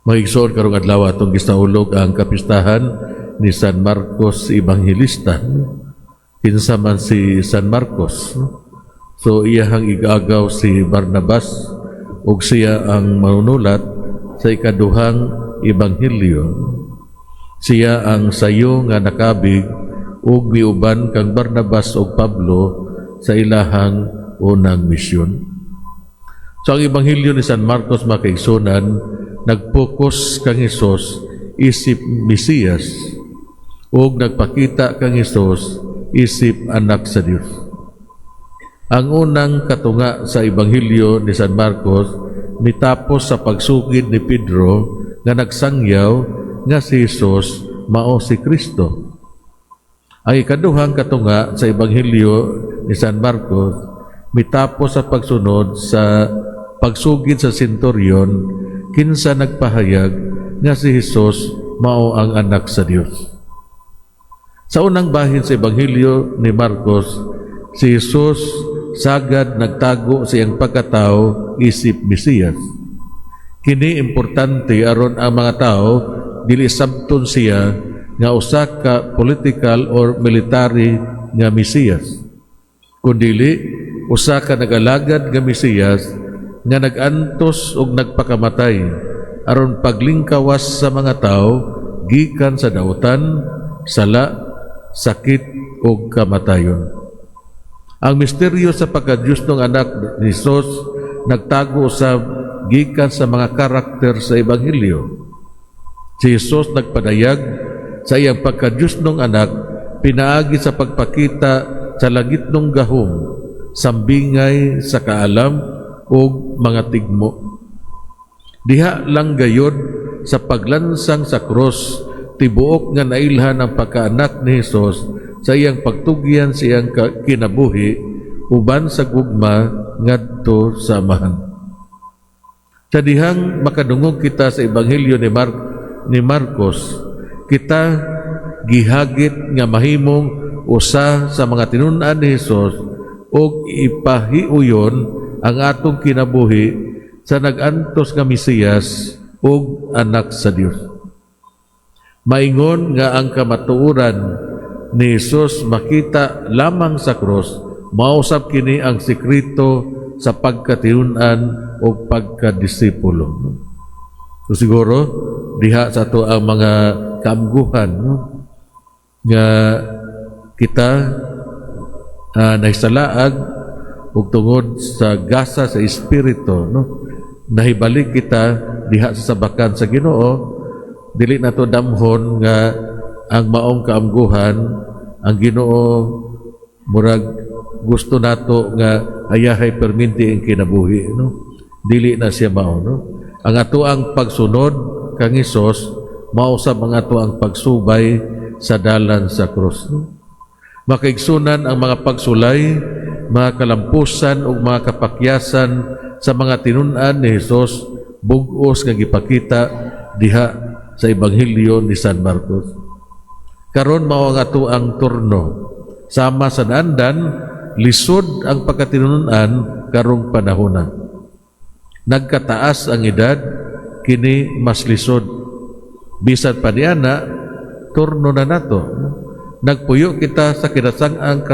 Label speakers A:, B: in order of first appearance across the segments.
A: Mga igsoon, karong adlaw atong gisaulog ang kapistahan ni San Marcos Evangelista. Kinsa man si San Marcos? So iyahang igagaw si Barnabas ug siya ang manunulat sa ikaduhang ebanghelyo. Siya ang sayo nga nakabig ug miuban kang Barnabas ug Pablo sa ilahang unang misyon. So ang ebanghelyo ni San Marcos, mga kaigsunan, nagpokus kang Hesus isip Mesiyas ug nagpakita kang Hesus isip anak sa Dios. Ang unang katunga sa ebanghelyo ni San Marcos mitapos sa pagsugid ni Pedro nga nagsangyaw nga si Hesus mao si Kristo. Ang ikaduhang katunga sa ebanghelyo ni San Marcos mitapos sa pagsunod sa pagsugid sa senturyon kinsa nagpahayag nga si Hesus mao ang anak sa Dios. Sa unang bahin sa ebanghelyo ni Marcos, si Hesus sagad nagtago sa iyang pagkatao isip Mesiyas. Kini importante aron ang mga tao dili sabton siya nga usa ka political or military nga Mesiyas, kundili usa ka nag-alagad nga Mesiyas nga nag-antos ug nagpakamatay aron paglingkawas sa mga tao gikan sa dautan, sala, sakit ug kamatayon. Ang misteryo sa pagka-Diyos ng anak ni Jesus nagtago sa gikan sa mga karakter sa Ebanghelyo. Si Jesus nagpadayag sa iyang pagka-Diyos ng anak pinaagi sa pagpakita sa langitnong gahom, sambingay sa kaalam ug mga tigmo. Diha lang gayod sa paglansang sa krus tibuok nga nailhan ang pagkaanak ni Hesus sa iyang pagtugyan sa iyang kinabuhi uban sa gugma ngadto sa Amahan. Sa dihang makadungog kita sa Ebanghelyo ni Marcos, kita gihagit nga mahimong usa sa mga tinun-an ni Hesus ug ipahiuyon ang atong kinabuhi sa nag-antos nga Mesiyas ug anak sa Dios. Maingon nga ang kamatuoran ni Hesus makita lamang sa krus, mausab kini ang sekreto sa pagkatinun-an o pagkadisipulo. So siguro diha sa ato ang mga kaamguhan, no, nga kita nahisalaag ug tungod sa gasa sa espiritu, no, nahibalik kita diha sa sabakan sa Ginoo. Dili nato damhon nga ang maong kaamguhan, ang Ginoo murag gusto nato nga ayahay perminti ang kinabuhi, no. Dili na siya mao, no. Ang ato ang pagsunod kang Hesus mao sa mga ato ang pagsubay sa dalan sa krus, no? Makaigsunan, ang mga pagsulay, mga kalampusan ug mga kapakyasan sa mga tinun-an ni Hesus bug-os nga gipakita diha sa Ebanghelyo ni San Marcos. Karon mao ang ato ang turno. Sama sa naandan, lisod ang pagkatinun-an karong panahona. Nagkataas ang edad, kini mas lisod. Bisan pa niana, turno na nato. Nagpuyo kita sa kinasang-ang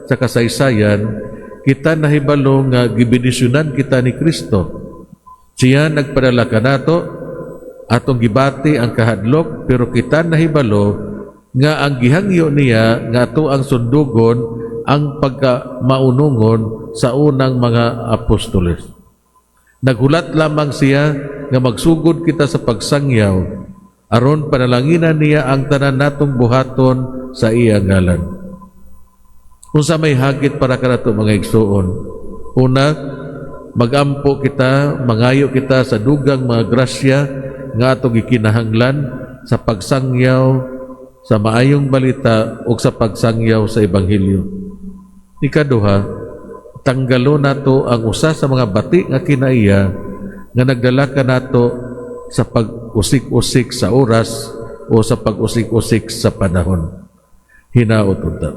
A: sa kasaysayan, kita nahibalo nga gibendisyonan kita ni Kristo. Siya nagpadala kanato, atong gibati ang kahadlok, pero kita nahibalo nga ang gihangyo niya nga ato ang sundugon ang pagka maunungon sa unang mga apostoles. Naghulat lamang siya nga magsugod kita sa pagsangyaw aron panalanginan niya ang tanan natong buhaton sa iya ngalan. Unsa may hagit para kanato, mga igsuon? Una, magampo kita, mangayo kita sa dugang mga grasya nga atong gikinahanglan sa pagsangyaw sa maayong balita o sa pagsangyaw sa ebanghelyo. Ikaduha, tanggalo nato ang usa sa mga bati nga kinaiya nga nagdala kanato sa pag-usik-usik sa oras o sa pag-usik-usik sa panahon. Hinaot unta.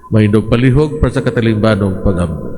A: Mahindog palihog para sa katalingbanong pagampo.